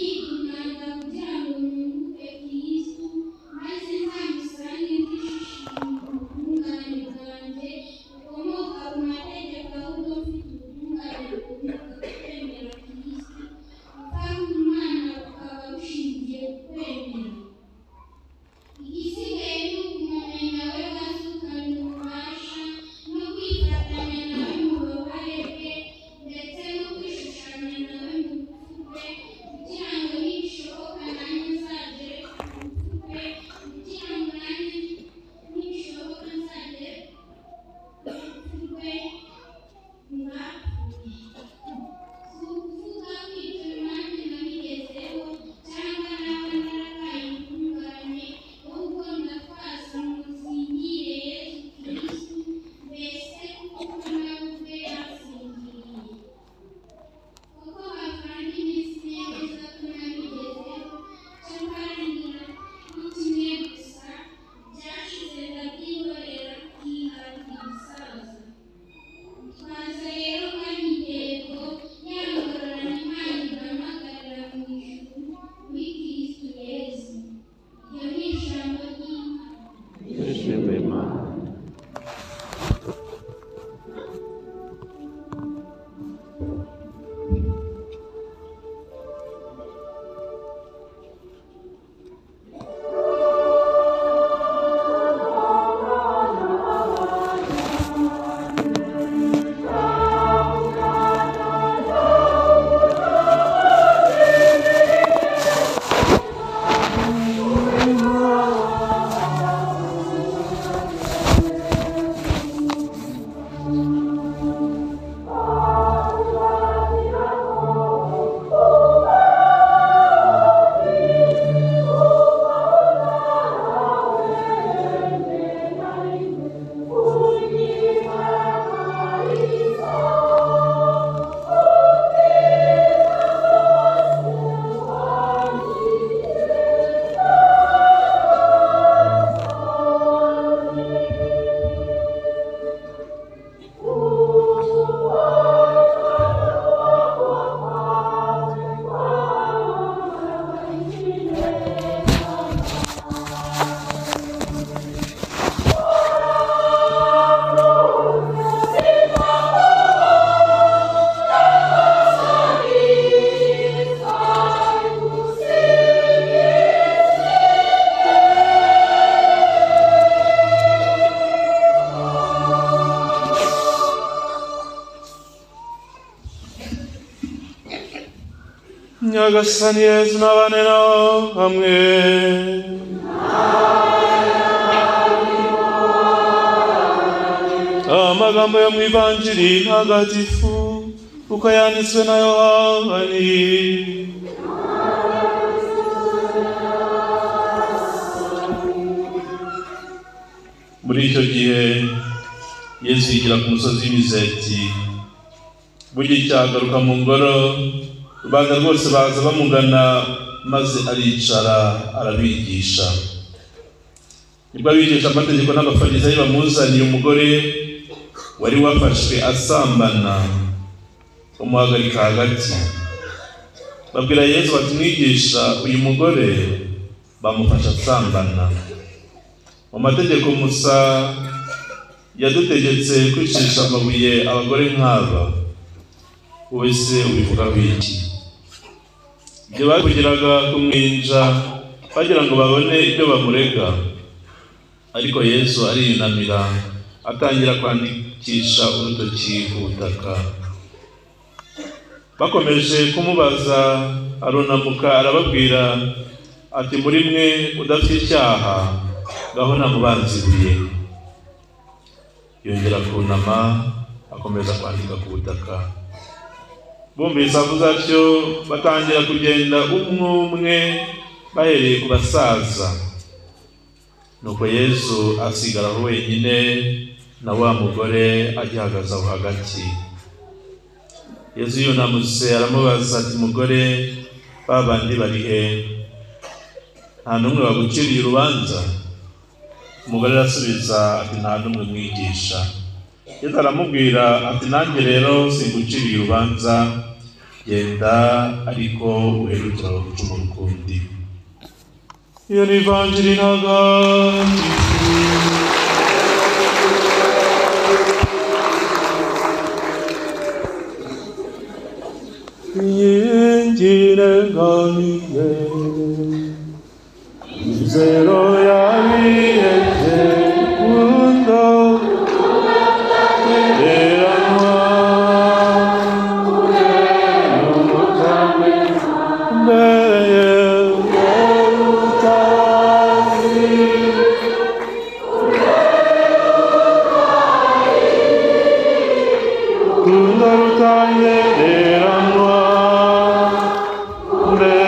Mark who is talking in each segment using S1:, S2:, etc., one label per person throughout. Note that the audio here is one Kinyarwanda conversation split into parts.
S1: Kugira ngo nunguke Kristo maze nzamusange ndishimye. Nyagasani Yezu n'abane namwe. Amagambo yo mu Ivanjiri ntagatifu uko yanditswe na Yohani. Muri icyo gihe Yesu yigira ku musozi w'Imizeti, bugicya agaruka mu ngoro, rubanda rwose baza bamugana, maze aricara arabigisha. Nibwo abigisha amategeko n'abafarisayo bamuzaniye umugore wari wafashwe asambana, bamuhagarika hagati. Babwira Yesu bati: "Mwigisha, uyu mugore bamufashe asambana. Mu mategeko Musa yadutegetse kwicisha amabuye abagore nk'aba, wowe se ubivugaho iki?" Ibyo bavugiraga kumwinja bagira ngo babone ibyo bamurega, ariko Yesu ariyunamira atangira kwandikisha urutoki ku butaka. Bakomeje kumubaza arunamuka arababwira ati: "Muri mwe udafite icyaha ngaho namubanze ibuye." Yongera kunama akomeza kwandika ku butaka. Bumvise avuze atyo batangira kugenda umwe umwe bahereye ku basaza. Nuko Yesu asigara aho wenyine na wa mugore agihagaze aho hagati. Yesu yunamutse aramubaza ati: "Mugore, ba bandi bari he? Nta n'umwe waguciriye urubanza?" Umugore arasubiza ati: "Nta n'umwe, mwigisha." Yesu aramubwira ati: "Nanjye rero singuciriye urubanza, genda ariko uherukira gucumura ukundi." Iyo ni Ivanjiri ntagatifu. Inkingi mizero y'abihebye urukundo ruteranwa mbere utazi urukundo rutagereranwa mbere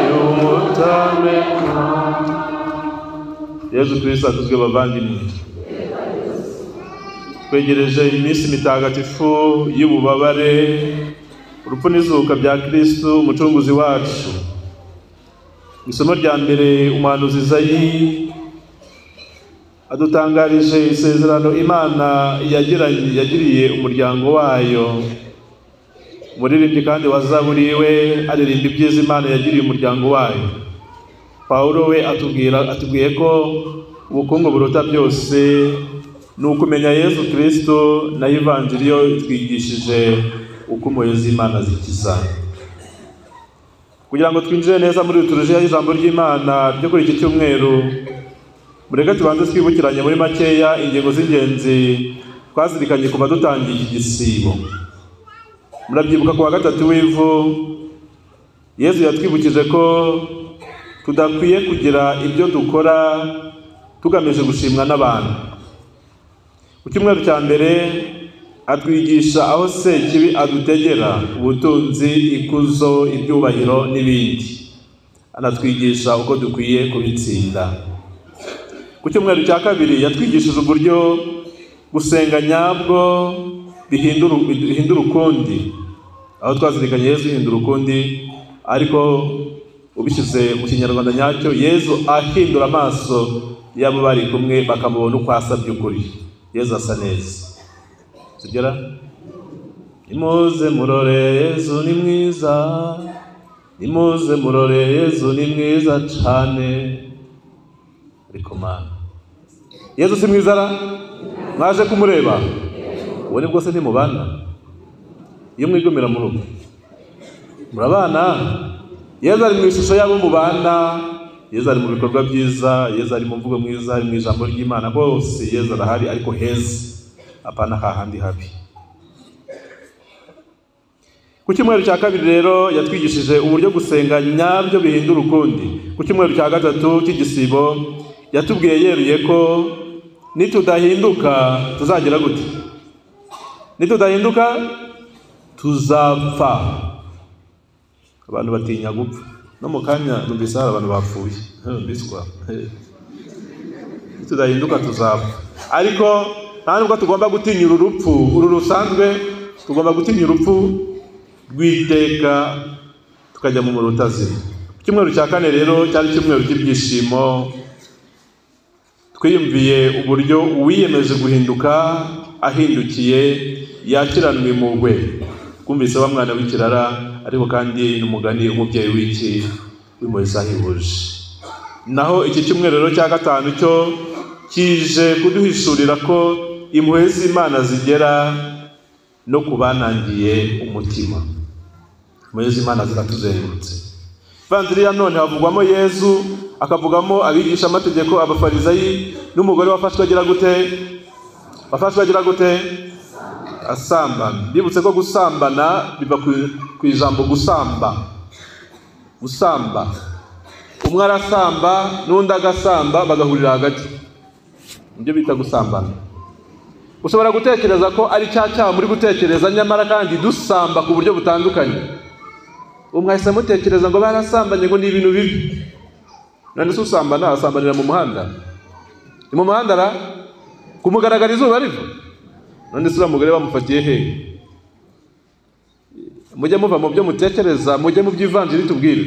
S1: y'umutamenwa. Yezu Kristo akuzwe bavandimwe. Twegereje iminsi mitagatifu y'ububabare, urupfu n'izuka bya Kristo umucunguzi wacu. Isomo rya mbere, umuhanuzi Izayi adutangarije isezerano Imana yagiriye umuryango wayo. Umuririmbyi kandi wa Zaburi we aririmba ibyiza Imana yagiriye umuryango wayo. Pawulo we atubwiye ko ubukungu buruta byose ni ukumenya Yesu Kristo, na Ivanjiri yo itwigishije uko impuhwe z'Imana zikiza. Kugira ngo twinjire neza muri liturujia y'ijambo ry'Imana ryo kuri iki cyumweru, mureke tubanze twibukiranye muri makeya ingingo z'ingenzi twazirikanye kuva dutangiye iki gisibo. Murabyibuka ku wa gatatu w'ivu, Yesu yatwibukije ko tudakwiye kugira ibyo dukora tugamije gushimwa n'abantu. Ku cyumweru cya mbere atwigisha aho Sekibi adutegera ubutunzi, ikuzo, ibyubahiro n'ibindi. Anatwigisha uko dukwiye kubitsinda. Ku cyumweru cya kabiri yatwigishije uburyo gusenga nyabwo bihindura ukundi, aho twazirikanye Yesu ihindura ukundi, ariko ubishyize mu kinyarwanda nyacyo, Yesu ahindura amaso y'abo bari kumwe bakamubona uko asa by'ukuri. Yesu asa neza. Sibyo? Nimuze murore Yesu ni mwiza, nimuze murore Yesu ni mwiza cyane. Ariko Mana, Yesu si mwiza ra? Mwaje kumureba? Uwo ni bwose ntimubana. Iyo mwigumira mu rugo murabana. Yesu ari mu ishusho y'abo mubana, Yesu ari mu bikorwa byiza, Yesu ari mu mvugo mwiza, ari mu ijambo ry'Imana, bose Yesu arahari, ariko heza, apana hahandi habi. Ku cyumweru cya kabiri rero yatwigishije uburyo gusenga nyabyo bihindura ukundi. Ku cyumweru cya gatatu cy'igisibo yatubwiye yeruye ko nitudahinduka tuzagira gute? Nitudahinduka tuzapfa. Abantu batinya gupfa. No mu kanya numvise hari abantu bapfuye. Mbiswa. Nitudahinduka tuzapfa. Ariko nta nubwo tugomba gutinya uru rupfu, uru rusanzwe, tugomba gutinya urupfu rw'iteka tukajya mu muriro utazima. Icyumweru cya kane rero cyari icyumweru cy'ibyishimo. Twiyumviye uburyo uwiyemeje guhinduka ahindukiye yakiranwe impuhwe. Twumvise wa mwana w'ikirara, ariko kandi n'umugani umubyeyi w'iki w'impuhwe zahebuje. Naho iki cyumweru rero cya gatanu cyo kije kuduhishurira ko impuhwe z'Imana zigera no kubanangiye umutima. Impuhwe z'Imana ziratuzengurutse. Ivanjiri ya none havugwamo Yezu, akavugamo abigisha amategeko, abafarizayi, n'umugore wafashwe agira gute? Wafashwe agira gute? Asambana. Bibutse ko gusambana biva ku ijambo gusamba. Gusamba. Umwe arasamba n'undi agasamba bagahurira hagati. Nibyo bita gusambana. Ushobora gutekereza ko ari cya cyaha muri gutekereza, nyamara kandi dusamba ku buryo butandukanye. Umwe ahise amutekereza ngo barasambanye ngo ni ibintu bibi. None se usambana asambanira mu muhanda? Ni mu muhanda ra? Kumugaragara izuba riva? None se uriya mugore bamufatiye he? Mujye muva mu byo mutekereza, mujye mu by'ivanjiri tubwire.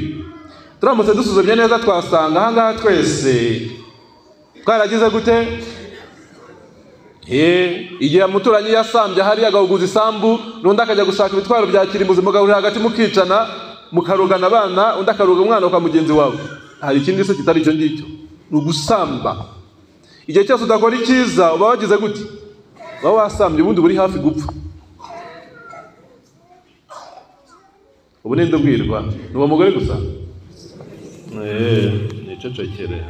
S1: Turamutse dusuzumye neza twasanga aha ngaha twese twaragize gute? Igihe umuturanyi yasambye hariya agahuguza isambu, n'undi akajya gushaka ibitwaro bya kirimbuzi, mugahurira hagati mukicana, mukarugana abana, undi akaruga umwana kwa mugenzi wawe. Hari ikindi se kitari icyo ngicyo? Ni ugusamba. Igihe cyose udakora icyiza uba wagize gute? Uba wasambye, ubundi buri hafi gupfa. Ubu ninde ubwirwa? Ni uwo mugore gusa? Nicecekere.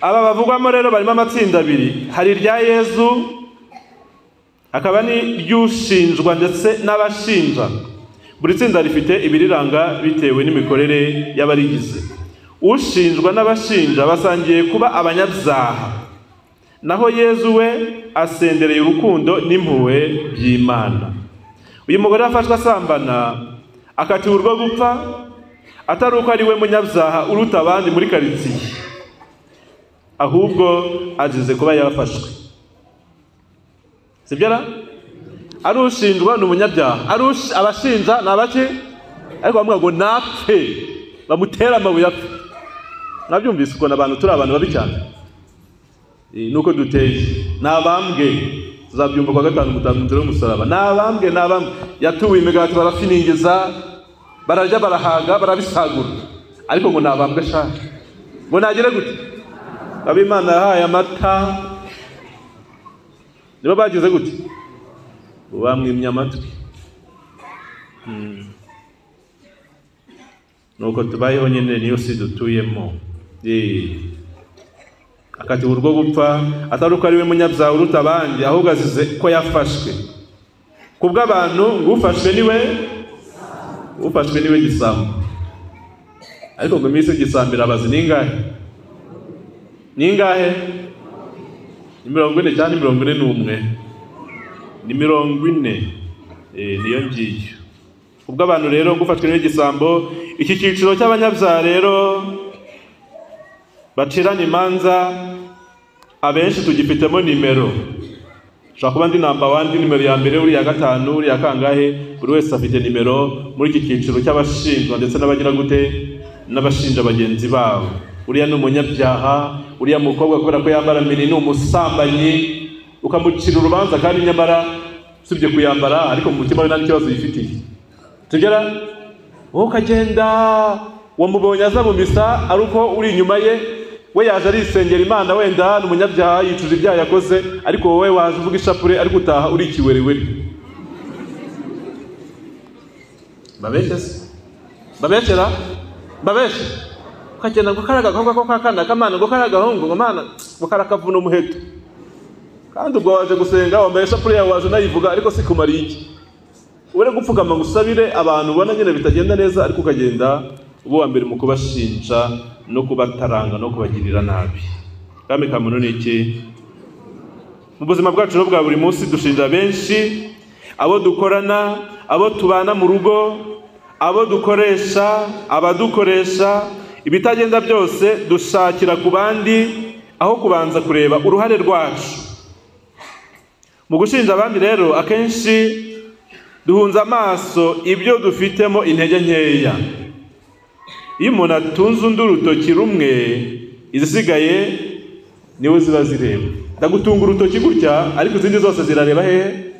S1: Aba bavugwamo rero barimo amatsinda abiri, hari irya Yezu, hakaba n'iry'ushinjwa ndetse n'abashinja. Buri tsinda rifite ibiriranga bitewe n'imikorere y'abarigize. Ushinjwa n'abashinja basangiye kuba abanyabyaha, naho Yezu we asendereye urukundo n'impuhwe by'Imana. Uyu mugore afashwe asambana akatiwe urwo gupfa, atari uko ari we munyabyaha uruta abandi muri karitsiye, ahubwo azize kuba yafashwe. Sibyo ra? Ari ushinjwa ni umunyabyaha, ari abashinja ni abaki? Ariko bamwe ngo napfe, bamutera amabuye apfe. Nabyumvise ukuntu abantu turi abantu babi cyane. Nuko duteye. Nabambwe, tuzabyumva kwa gatanu mutanu w'umusaraba. Nabambwe, nabambwe. Yatuwe imigati barafiningiza, bararya barahaga, barabisagura. Ariko ngo nabambwe sha. Ngo nagire gute? Abimana yahaye amata, nibo bagize gute? Bamwimye amatwi. Nuko tubayeho nyine, niyo si dutuyemo. Akatiwe urwo gupfa atari uko ari we munyabyaha uruta abandi, ahubwo azize ko yafashwe. Kubw'abantu ngo ufashwe niwe, ufashwe niwe gisambo. Ariko ngo iminsi y'igisambo irabaze ningahe? Ningahe? Ni 40 cyangwa 41? Ni 40. Niyo ngiyo. Kubw'abantu rero gufatwa n'igisambo, iki cyiciro cy'abanyabyaha rero bacirana imanza, abenshi tugifitemo nimero. Ushobora kuba ndi namba 1, nimero ya mbere, uri ya gatanu, uri ya kangahe, buri wese afite nimero muri iki cyiciro cy'abashinjwa ndetse n'abagira gute? N'abashinja bagenzi babo. Uriya ni umunyabyaha, uriya mukobwa kubera ko yambara mini ni umusambanyi, ukamucira urubanza kandi nyamara usibye kuyambara ariko mu mutima we nta n'ikibazo yifitiye. Tugera wowe ukagenda wamubonye aza mu misa ari uko uri inyuma ye, we yaje arisengera Imana, wenda ni umunyabyaha yicuza ibyaha yakoze, ariko wowe waje uvuga ishapure ariko utaha uri ikiwerewere. Babeshye se? Babeshyera? Babeshye? Ukagenda ngo kari agakobwa ko kakana kamana, ngo kari agahungu, ngo mana ngo kari akavuna umuheto. Kandi ubwo waje gusenga wambaye ishapure yawe waje unayivuga, ariko si kumara iki? Ure gupfukama ngo usabire abantu ubona nyine bitagenda neza, ariko ukagenda uba uwa mbere mu kubashinja no kubataranga no kubagirira nabi. Akami ka muntu ni iki? Mu buzima bwacu bwa buri munsi dushinja benshi, abo dukorana, abo tubana mu rugo, abo dukoresha, abadukoresha, ibitagenda byose dushakira ku bandi aho kubanza kureba uruhare rwacu. Mu gushinja abandi rero akenshi duhunza amaso ibyo dufitemo intege nkeya. Iyo umuntu atunze undi urutoki rumwe, izisigaye niwe ziba zireba. Ndagutunga urutoki gutya, ariko izindi zose zirareba hehe?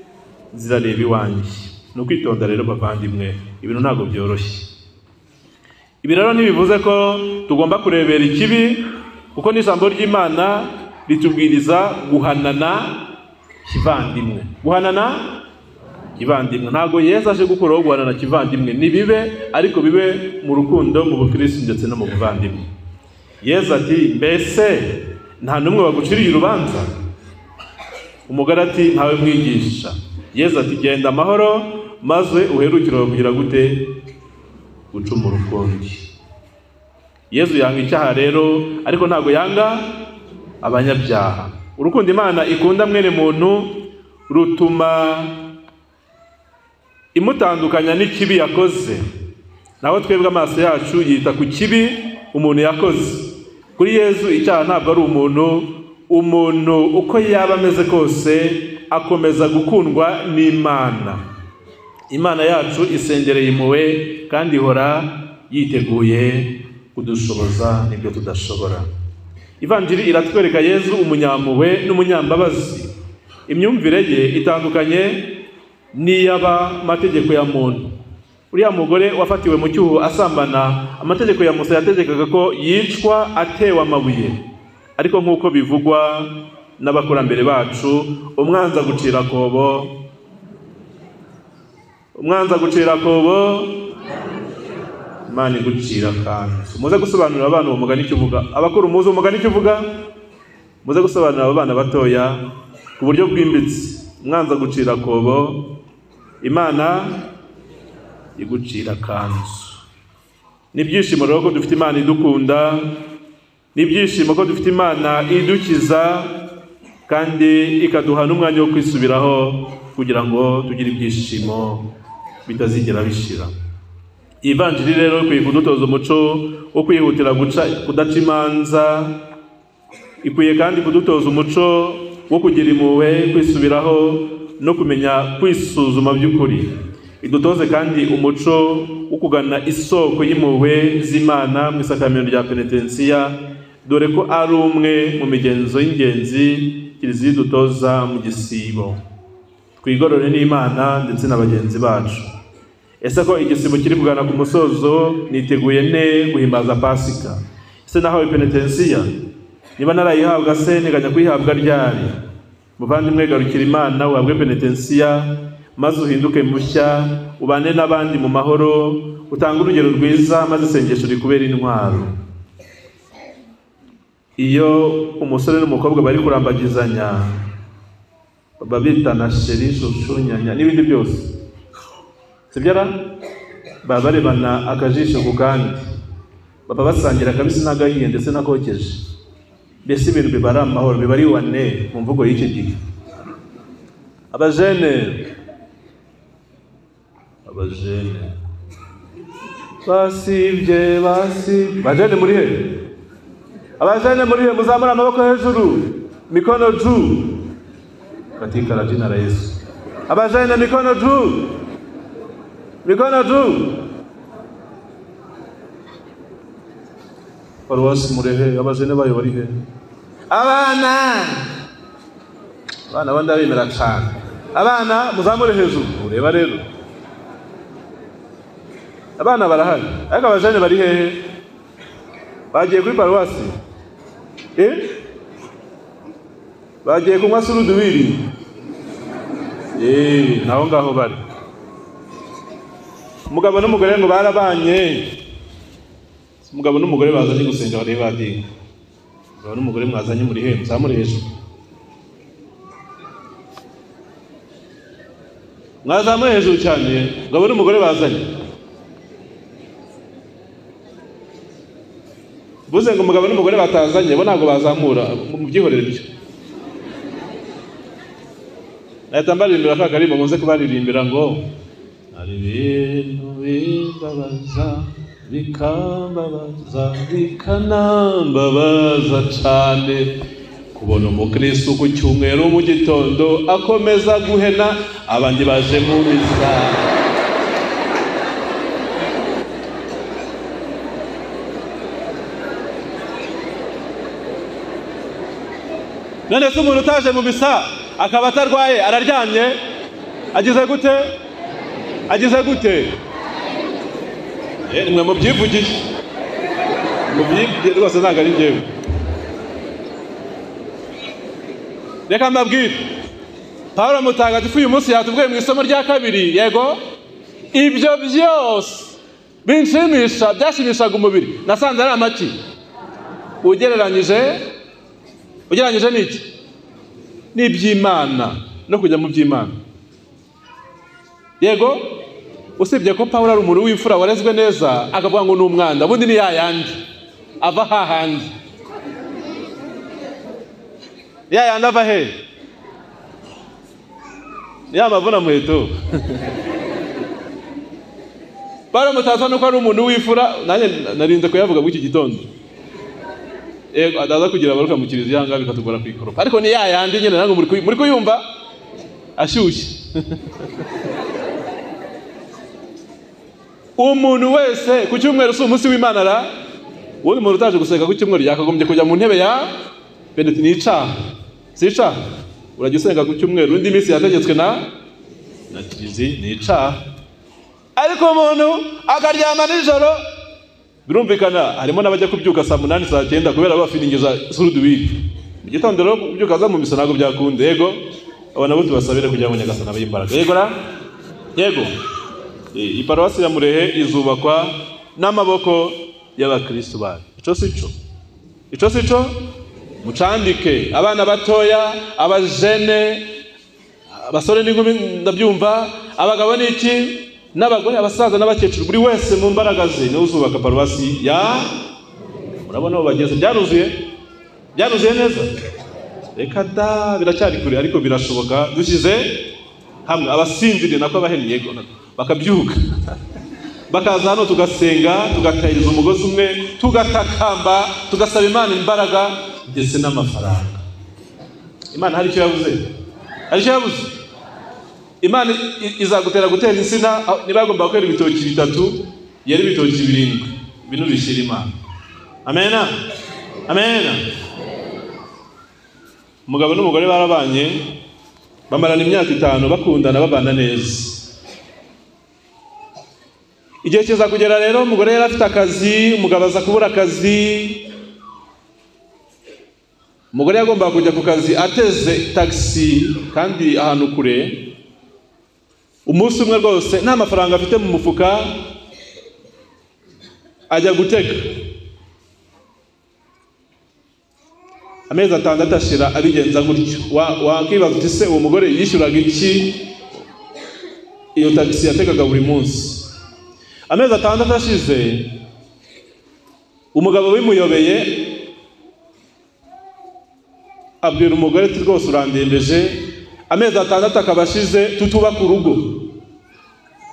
S1: Zirareba iwanjye. Ni ukwitonda rero bavandimwe, ibintu ntabwo byoroshye. Ibi rero ntibivuze ko tugomba kurebera ikibi, kuko n'ijambo ry'Imana ritubwiriza guhanana kivandimwe. Guhanana kivandimwe, ntabwo Yesu aje gukuraho guhanana kivandimwe, ni bibe ariko bibe mu rukundo, mu bukristo ndetse no mu buvandimwe. Yesu ati mbese nta n'umwe waguciriye urubanza? Umugore ati ntawe mwigisha. Yesu ati genda amahoro, maze uherukire kugira gute? Gucumura ukundi. Yesu yanga icyaha rero, ariko ntabwo yanga abanyabyaha. Urukundo Imana ikunda mwene muntu rutuma imutandukanya n'ikibi yakoze. Naho twebwe amaso yacu yita ku kibi umuntu yakoze. Kuri Yesu icyaha ntabwo ari umuntu, umuntu uko yaba ameze kose akomeza gukundwa n'Imana. Imana yacu isengereye impuhwe kandi ihora yiteguye kudushoboza n'ibyo tudashobora. Ivanjiri iratwereka Yesu umunyampuhwe n'umunyambabazi. Imyumvire ye itandukanye n'iy'abamategeko ya muntu. Uriya mugore wafatiwe mu cyuho asambana, amategeko ya Musa yategekaga ko yicwa atewe amabuye. Ariko nk'uko bivugwa n'abakurambere bacu, umwanza gucira kobo, umwanza gucira kobo, Imana igucira kanzu. Muze gusobanurira abana uwo mugani icyo uvuga. Abakuru muze umugani icyo uvuga? Muze gusobanurira abana batoya ku buryo bwimbitse. Umwanza gucira kobo, Imana igucira kanzu. Ni ibyishimo rero ko dufite Imana idukunda, ni ibyishimo ko dufite Imana idukiza kandi ikaduha n'umwanya wo kwisubiraho kugira ngo tugire ibyishimo bitazigera bishira. Ivanjiri rero ikwiye kudutoza umuco wo kwihutira kudaca imanza, ikwiye kandi kudutoza umuco wo kugira impuhwe, kwisubiraho no kumenya kwisuzuma by'ukuri. Idutoze kandi umuco wo kugana isoko y'impuhwe z'Imana mu isakamento rya penetensiya, dore ko ari umwe mu migenzo y'ingenzi Kiliziya idutoza mu gisibo. Twigorore n'Imana ndetse na bagenzi bacu. Ese ko igisibo kiri kugana ku musozo, niteguye ne guhimbaza Pasika? Ese nahawe penetensiya? Niba narayihabwa se nteganya kuyihabwa ryari? Muvandimwe, garukira Imana uhabwe penetensiya, maze uhinduke mushya, ubane n'abandi mu mahoro, utange urugero rwiza, maze isengesho rikubere intwaro. Iyo umusore n'umukobwa bari kurambagizanya, baba bitana sheri, shushu, nyanya n'ibindi byose, sibyo ra? Baba barebana akajisho ku kandi, baba basangira akabisi n'agahiye ndetse n'akokeje. Mbese ibintu biba ari amahoro, biba ari wane mu mvugo y'iki gihe. Abajene, abajene basibye, basibye, bajene muri he? Abajene muri he? Muzamura amaboko hejuru, mikono juu, katika la jina la Yesu. Abajene mikono juu, mikono juu. Paruwasi murehe, abajene bayo bari he? Abana, abana bandi abemera cyane. Abana muzamure hejuru, ureba rero abana barahari, ariko abajene bari hehe? Bagiye kuri paruwasi, bagiye kunywa suruduwiri, naho ngaho bari. Umugabo n'umugore ngo barabanye. Umugabo n'umugore bazanye gusenga bareba badinga. Umugabo n'umugore mwazanye muri he? Muzamure hejuru. Mwazamuye hejuru cyane, umugabo n'umugore bazanye. Buze ngo umugabo n'umugore batazanye, bo ntabwo bazamura, mubyihorere ibyo. Nahita mbaririmbira ka karimbo muze kubaririmbira ngo hari ibintu bimbabaza bikambabaza bikanambabaza cyane, kubona umukristo ku cyumweru mu gitondo akomeza guhena abandi baje mu misa. None se umuntu utaje mu misa akaba atarwaye araryamye agize gute? Agize gute? Nimwe mubyivugiye, mubyivugiye rwose ntabwo ari njyewe. Reka mbabwire, Pawulo mutagatifu uyu munsi yatubwiye mu isomo rya kabiri, yego, ibyo byose binshimisha byashimishaga umubiri nasanze ari amaki ugereranyije n'iki? N'iby'Imana no kujya mu by'Imana. Yego, usibye ko Pawulo ari umuntu w'imfura warezwe neza, akavuga ngo ni umwanda, ubundi ni yayandi ava hahandi. Yayandi ava he? Ya mavuna muheto. Pawulo mutagatifu nuko ari umuntu w'imfura, nanjye narinze kuyavuga muri iki gitondo. Yego, adaza kugira abaruka mu kiliziya ngaha bikatugora kwikoropa, ariko ni yayandi nyine, nange muri kuyumva ashyushye. Umuntu wese ku cyumweru si umunsi w'Imana ra, uwo umuntu utaje gusenga ku cyumweru yakagombye kujya mu ntebe ya penalty. Ni icaha, si icaha? Urajya usenga ku cyumweru, indi minsi yategetswe na kiliziya, ni icaha. Ariko umuntu akaryama nijoro, birumvikana harimo n'abajya kubyuka saa 8 saa 9 kubera bafiningiza suruduwiri. Mu gitondo rero kubyuka za mu misa ntabwo byakunda. Yego, abo nabo tubasabire kugira ngo Nyagasani abahe imbaraga. Yego ra? Yego. Iparuwasi ya Murehe izubakwa n'amaboko y'abakristo bayo. Ico si cyo? Ico si cyo? Mucandike abana batoya, abajene, abasore n'inkumi ndabyumva, abagabo n'iki, n'abagore, abasaza n'abakecuru, buri wese mu mbaraga ze niwe uzubaka paruwasi ya. Murabona aho bageze, byaruzuye? Byaruzuye neza? Reka da, biracyari kure, ariko birashoboka dushyize hamwe. Abasinziriye nako abahennye bakabyuka bakaza hano, tugasenga, tugatahiriza umugozi umwe, tugatakamba, tugasaba Imana imbaraga ndetse n'amafaranga. Imana hari icyo yabuze? Hari icyo yabuze? Imana izagutera gutera insina, niba yagomba kwera ibitoki 3, yari ibitoki 7, ibintu bishyira Imana. Amena, amena. Umugabo n'umugore barabanye bamarana imyaka 5 bakundana, babana neza. Igihe kiza kugera rero, umugore yari afite akazi, umugabo aza kubura akazi. Umugore yagombaga kujya ku kazi ateze taxi kandi ahantu kure. Umunsi umwe rwose nta mafaranga afite mu mufuka, ajya gutega. Amezi 6 ashira abigenza gutyo. Wakibaza uti se uwo mugore yishyuraga iki iyo taxi yategaga buri munsi? Amezi 6 ashize, umugabo bimuyobeye abwira umugore ati rwose urandembeje, amezi 6 akaba ashize tutubaka urugo.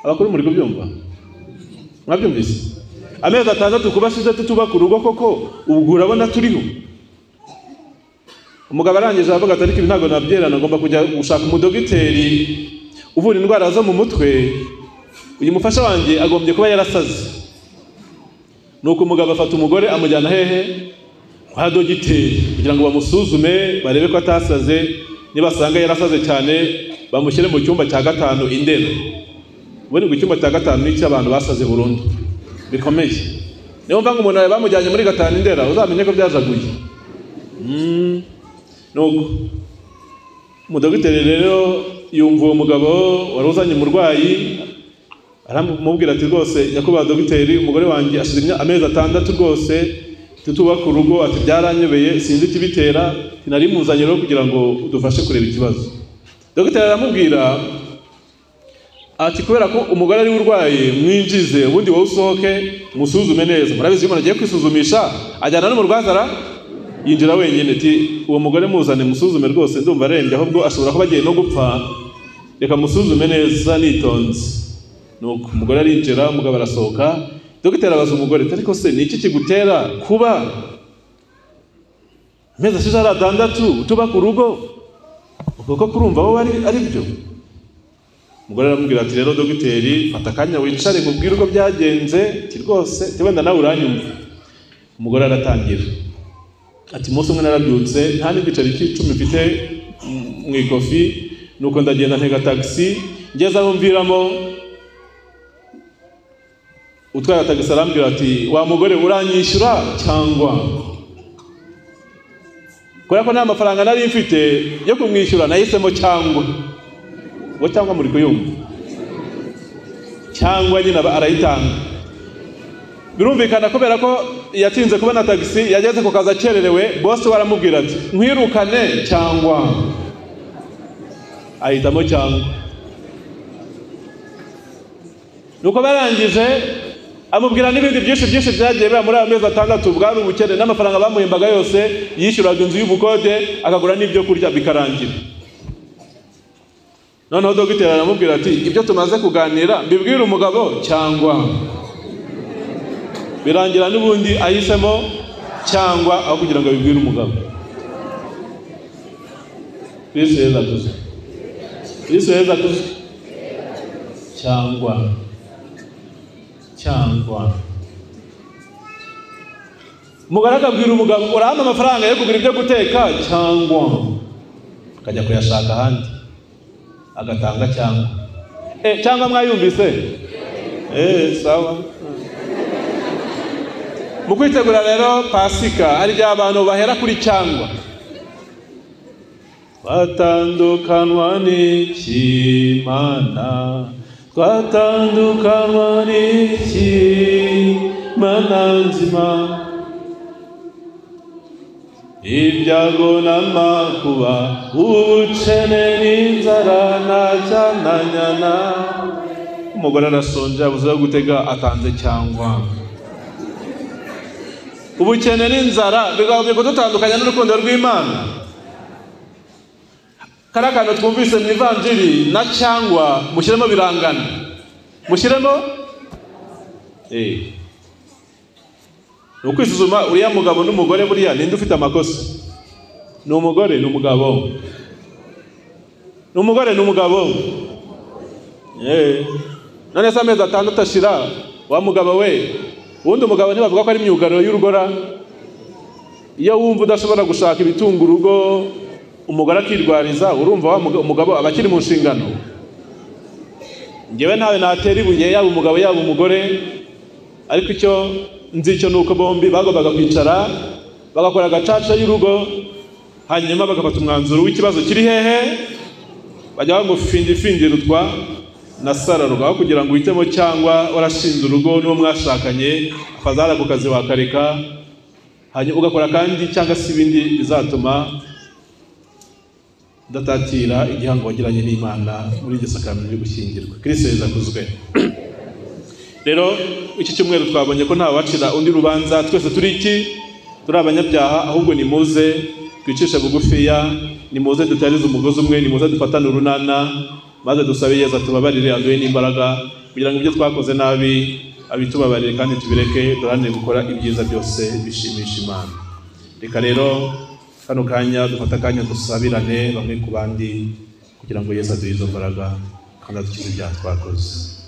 S1: Abakuru muri kubyumva? Mwabyumvise? Amezi 6 kuba ashize tutubaka urugo koko, ubwo urabona turiho? Umugabo arangije avuga ati ariko ibi ntabwo nabyerana, ngomba kujya gushaka umudogiteri uvura indwara zo mu mutwe, uyu mufasha wanjye agombye kuba yarasaze. Nuko umugabo afata umugore amujyana hehe? Kwa dogiteri, kugira ngo bamusuzume barebe ko atasaze, nibasanga yarasaze cyane bamushyire mu cyumba cya 5 indera. Ubundi ngo icyumba cya 5 ni icy'abantu basaze burundu bikomeye. Niyo mva ngo umuntu bamujyanye muri 5 indera, uzamenye ko byajaguye. Nuko umudogiteri rero yumva uwo mugabo wari uzanye umurwayi, aramubwira ati rwose nyakubahwa dogiteri, umugore wanjye ashize amezi 6 rwose tutubaka urugo, ati byaranyobeye sinzi ikibitera, nari muzanye rero kugira ngo udufashe kureba ikibazo. Dogiteri aramubwira Ati kubera ko umugore ari urwaye mwinjize, ubundi wowe usohoke musuzume neza. Murabizi iyo umuntu agiye kwisuzumisha ajyana n'umurwaza, yinjira wenyine. Ati uwo mugore muzane musuzume rwose, ndumva arembye, ahubwo ashobora kuba agiye no gupfa, reka musuzume neza nitonze. Nuko umugore arinjira, umugabo arasohoka. Dogiteri abaza umugore, ariko se ni iki kigutera kuba amezi ashize ari 6 utuba ku rugo, ubwo ko kurumva wowe ari byo? Umugore aramubwira ati rero dogiteri, fata akanya wicare nkubwire uko byagenze, ati rwose wenda nawe uranyumva. Umugore aratangira ati umunsi umwe narabyutse nta n'igiceri cy'icumi mfite mu ikofi, nuko ndagenda ntega taxi, ngeze aho mviramo utwara tagisi arambwira ati wa mugore uranyishyura cyangwa? Kubera ko nta mafaranga nari mfite yo kumwishyura nahisemo cyangwa. Ngo cyangwa muri kuyumva, cyangwa nyine arayitanga. Birumvikana kubera ko yatinze kubona tagisi, yageze ku kazi akererewe, boss we aramubwira ati nkwirukane cyangwa? Ahitamo cyangwa. Nuko barangije amubwira n'ibindi byinshi byinshi byagiye biba muri ayo mezi 6. Bwari ubukene n'amafaranga bamuhembaga yose yishyuraga inzu y'ubukode, akagura n'ibyo kurya bikarangira. Noneho dogiteri aramubwira ati ibyo tumaze kuganira mbibwire umugabo cyangwa? Birangira n'ubundi ahisemo cyangwa aho kugira ngo abibwire umugabo. Kristo Yesu akuzwe. Kristo Yesu akuzwe. Cyangwa, cyangwa. Umugore akabwira umugabo urampa amafaranga yo kugura ibyo guteka cyangwa? Akajya kuyashaka ahandi agatanga cyangwa. Cyangwa mwayumvise? Sawa. Mu kwitegura rero Pasika hari igihe abantu bahera kuri cyangwa. Twatandukanwa n'iki Mana, twatandukanwa n'iki Mana nzima, ibyago n'amakuba, ubukene n'inzara ntacyananyana. Umugore arasonje abuze aho gutega, atanze cyangwa. Ubukene n'inzara bigomba kudutandukanya n'urukundo rw'Imana. Kariya kantu twumvise mu ivanjiri na cyangwa mushyiremo birangana, mushyiremo ni ukwisuzuma. Uriya mugabo n'umugore buriya ninde ufite amakosa? Ni umugore, ni umugabo? Ni umugore, ni umugabo. None se amezi 6 ashira wa mugabo we, ubundi umugabo ntibavuga ko ari imyugariro y'urugora? Iyo wumva udashobora gushaka ibitunga urugo, umugore akirwariza, urumva wa umugabo aba akiri mu nshingano. Njyewe ntawe natera ibuye, yaba umugabo yaba umugore, ariko icyo nzi cyo nuko bombi bagombaga kwicara bagakora agacaca y'urugo, hanyuma bagafata umwanzuro w'ikibazo kiri hehe, bajya bamufindifindira na sararuga, aho kugira ngo uhitemo cyangwa warashinze urugo n'uwo mwashakanye afazara ku kazi wakareka, hanyuma ugakora kandi cyangwa se ibindi bizatuma udatatira igihango wagiranye n'Imana muri iryo sakramento ryo gushyingirwa. Kristo Yesu akuzwe. Rero iki cyumweru twabonye ko nta wacira undi rubanza, twese turi iki? Turi abanyabyaha. Ahubwo nimuze twicishe bugufiya, nimuze dutarize umugozi umwe, nimuze dufatane urunana, maze dusabe Yesu atubabarire, aduhe n'imbaraga kugira ngo ibyo twakoze nabi abitubabarire kandi tubireke, duharanire gukora ibyiza byose bishimisha Imana. Reka rero kano kanya dufata akanya dusabirane bamwe ku bandi kugira ngo Yesu aduhe izo mbaraga kandi adukize ibyaha twakoze.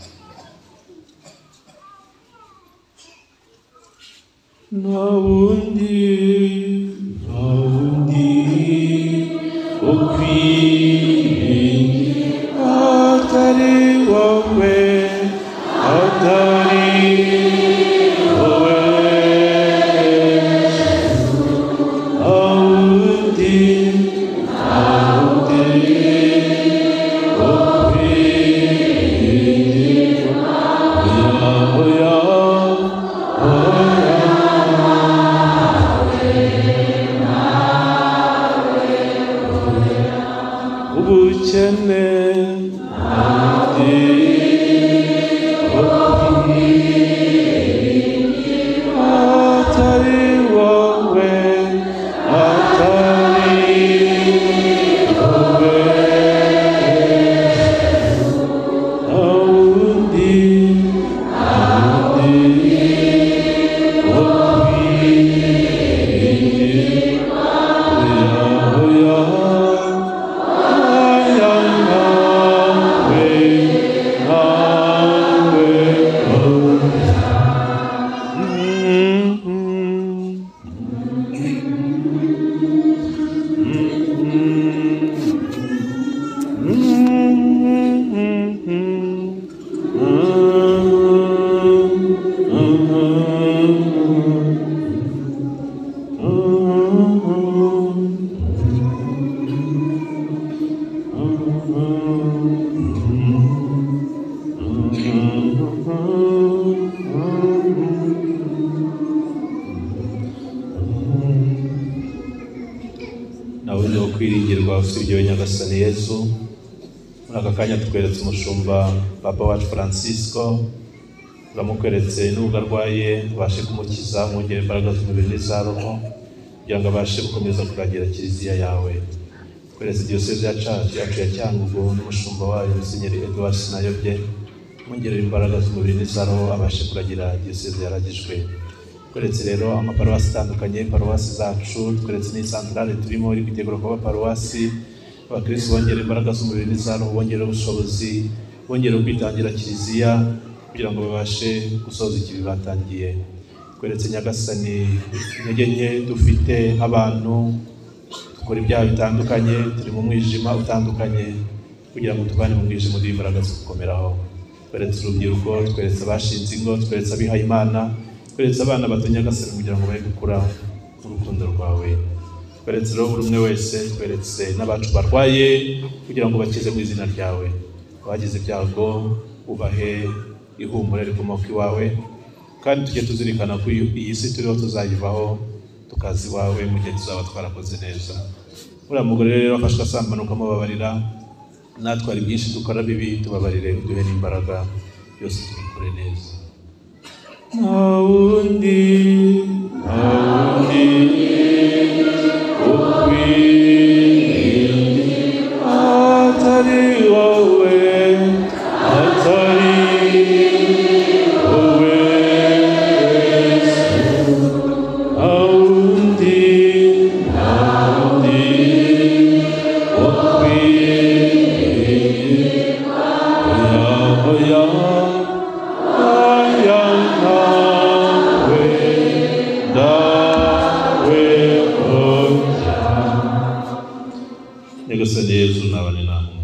S1: Nta wundi, nta wundi ukwiringira atari wowe, atari wowe. Nta wundi, nta wundi ukwiringira, oya, oya, oya. Ubukene, nta wundi Usibye Nyagasani Yezu, muri aka kanya tukweretse umushumba Papa wacu Francisco, turamukweretse nubwo arwaye, ubashe kumukiza, mwongere imbaraga z'umubiri n'iza roho, kugira ngo abashe gukomeza kuragira kiliziya yawe. Tweretse diyoseze yacu ya Cyangugu n'umushumba wayo Musenyeri Edouard Sinayobye, mwongerere imbaraga z'umubiri n'iza roho, abashe kuragira diyoseze yaragijwe. Tweretse rero amaparuwasi atandukanye, paruwasi zacu, tweretse n'isantarare turimo iri kwitegura kuba paruwasi. Abakristo bongere imbaraga z'umubiri n'iza roho, bongere ubushobozi, bongere kwitangira kiliziya kugira ngo babashe gusoza ikibi batangiye. Tweretse Nyagasani intege nke dufite nk'abantu, dukora ibyaha bitandukanye, turi mu mwijima utandukanye, kugira ngo tuvane mu mwijima uduhe imbaraga zo gukomeraho. Tweretse urubyiruko, tweretse abashinze ingo, tweretse abihayimana, tweretse abana bato Nyagasani kugira ngo babe gukura mu rukundo rwawe. Tweretse rero buri umwe wese, tweretse n'abacu barwaye kugira ngo bakize mu izina ryawe. Abagize ibyago ubahe ihumure rikomoka iwawe, kandi tujye tuzirikana ko iyi si turiho tuzayivaho tukaza iwawe mu gihe tuzaba twarakoze neza. Uriya mugore rero afashwe asambana ukamubabarira, natwe hari byinshi dukora bibi, tubabarire, uduhe n'imbaraga, byose tubikore neza. Nta wundi ukwiriye atari wowe, atari wowe Yesu. Nta wundi ukwiriye, oya, oya, nawe, dawe, oya. Nyagasani Yezu nabane namwe.